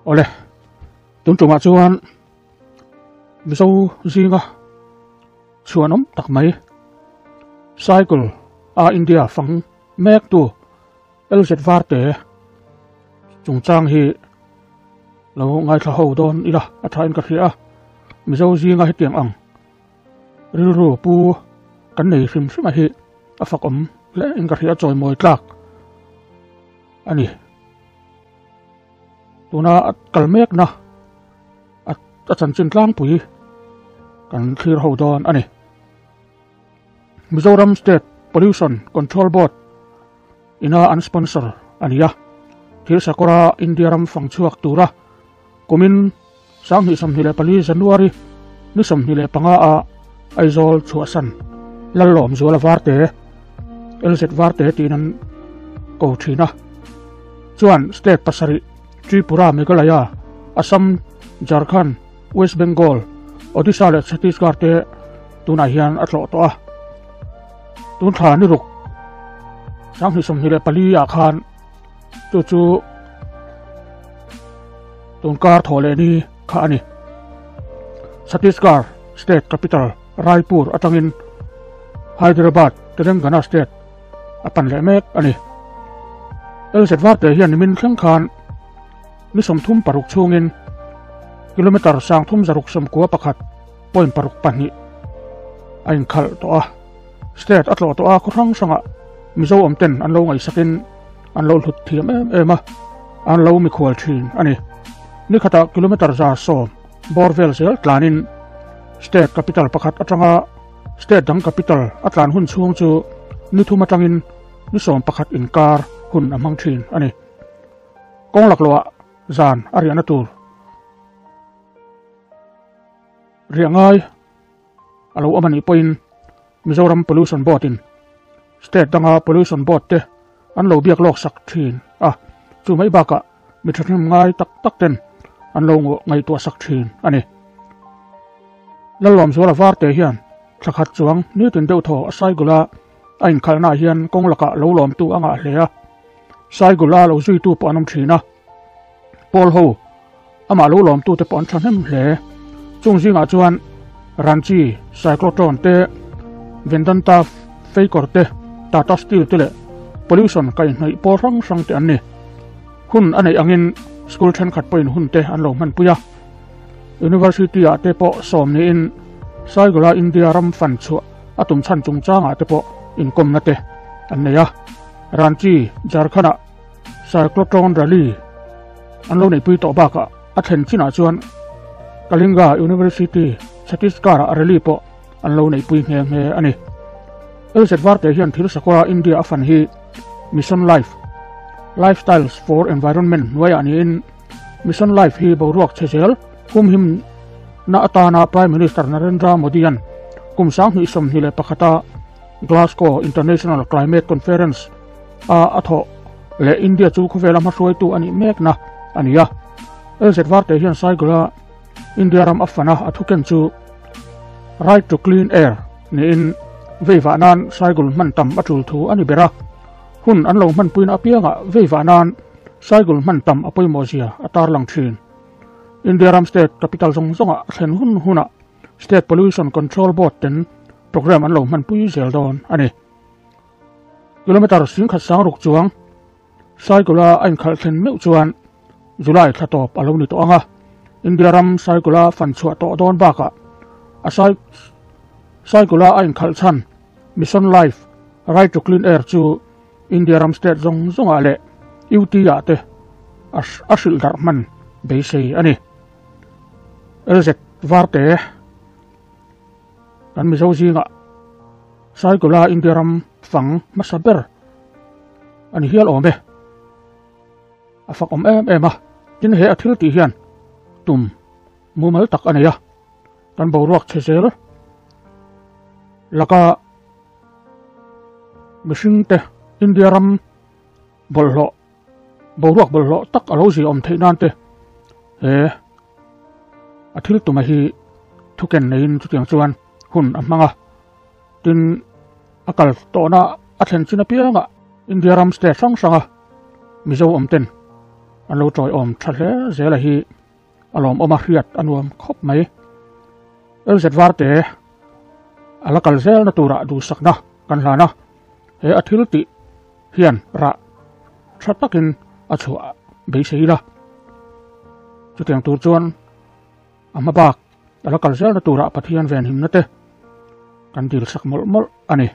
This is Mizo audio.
Awle, tun tumah chuan Mizo zinga chhuanawm tak mai Cycle a India fang mektu LZ Varte chungchang hi lo ngaithla ho dawn ila a thain ka hria a, Mizo zinga hetiang ang rilru pu kan nei hrim hrim a hi a fakawm hle in ka hria a chawimawi tlak a ni. Tuna a kal mekna a chanchin tlangpui kan thlir ho dawn a ni. Mizoram State Pollution Control Board ina an sponsor a ni a, Thirsakawra India ram fang chhuak tura kumin 2024 January ni 25 a Aizawl chhuahsan Lallawm Zuala Varte, LZ Varte tiin an ko thin a, chuan state pasarih Tripura, Meghalaya, Assam, Jharkhand, West Bengal, Odisha leh Chhattisgarh te tunah hian a tlawh tawh a. Tun thla ni ruk 2024 ah khan chu chu tunkar thaw leh ni kha a ni. Chhattisgarh state capital Raipur atangin Hyderabad, Telangana state a pan leh mek a ni. LZ Varte hian nimin thleng khan ni 36 chhungin kilometre 3691 point paruk pahnih a inkhalh tawh a. State a tlawh tawh a, khaw hrang hrangah Mizo awm ten an lo ngaihsakin an lo hlut thiam em em a, an lo mikhual thin a ni. Ni khatah kilometre 110 bawr vel zel tlanin state capital pakhat atanga state dang capital a tlan hun chhung chu ni thum atangin ni 11 inkar hun a hmang thin a ni. Kawng laklawhah zan a riahna tur riah ngai a lo awm a nih pawhin Mizoram Pollution Board in state danga Pollution Board te an lo biak lawk sak thin a, chu mai bakah mi thahnem ngai tak tak ten an lo ngaihtuah sak thin a ni. Lallawmzuala Varte hian thla khat chuang nitin deuh thaw a Saigula a inkhalhnaah hian kawng lakah lo lawmtu a ngah hle a, Saigula lo zuitu pawh an awm thin a, Pawl ho amah lo lawmtute pawh an thahnem hle. Chung zingah chuan Ranchi Cyclotron te, Vedanta Feikawr te, Tata Steel te leh Pollution kaihhnawih pawl hrang hrang te an ni. Hun a neih angin school thenkhat pawhin hun te an lo hmanpui a. University-ah te pawh sawm niin Saigula India ram fan chhuah a tum chhan chungchangah te pawh inkawmna te an nei a. Ranchi, Jharkhand-ah Cyclotron Rally an lo neihpui tawh bakah a thlen chinah chuan Kalinga University, Chhattisgarh-ah rally pawh an lo neihpui nghe nghe a ni. LZ Varte hian thil sakawra India a fan hi Mission Life, Lifestyles for Environment hnuaiah niin Mission Life hi boruak chhe zel humhim na atana Prime Minister Narendra Modi-a'n kum 2021-a Glasgow International Climate Conference a a thawh leh India chu khawvela hmahruaitu a nih mekna a ni a. LZ Varte hian Saigula India ram a fana a thuken chu Right to Clean Air niin veivah nan Saigul hman tam a tul thu a ni ber a. Hun an lo hmanpuina apiangah veivah nan Saigul hman tam a pawimawh zia a tarlang thin. India ram state capital zawng zawngah a thlen hun hunah State Pollution Control Board ten program an lo hmanpui zel dawn a ni. Kilometre 10,600 chuang Saikula a inkhalh thlen meuh chuan July thla tawp a lo ni tawh ang a, India ram Saikula fan chhuah tawh dawn bakah a Saikula a inkhalh chhan Mission Life, Right to Clean Air chu India ram state zawng zawngah leh UT ah te a hrilh darh hman beisei a ni. LZ Varte kan Mizo zingah Saikula India ram fang hmasa ber a ni hial awm e. A fak awm em em a, tin he a thil tih hian tum mumal tak a nei a, kan boruak chhe zel laka mihring te India ram bawlhhlawh boruak bawlhhlawh tak a lo ziaawm theih nan te he a thil tuma hi thuken neiin chutiang chuan hun a hmang a, tin a kal tawhna a thlen chin apiangah India ram state hrang hranga Mizo awm ten An lo tawiawm tha hle zel a hi a lawmawm a hriat a nuam khawp mai. LZ Varte a la kal zelna turah duhsakna kan hlan a, he a thil tih hian rah tha takin a chhuah beisei ila. Chutiang tur chuan a hma bak a la kal zelna turah Pathian venhimna te kan dilsak mawlh mawlh a ni.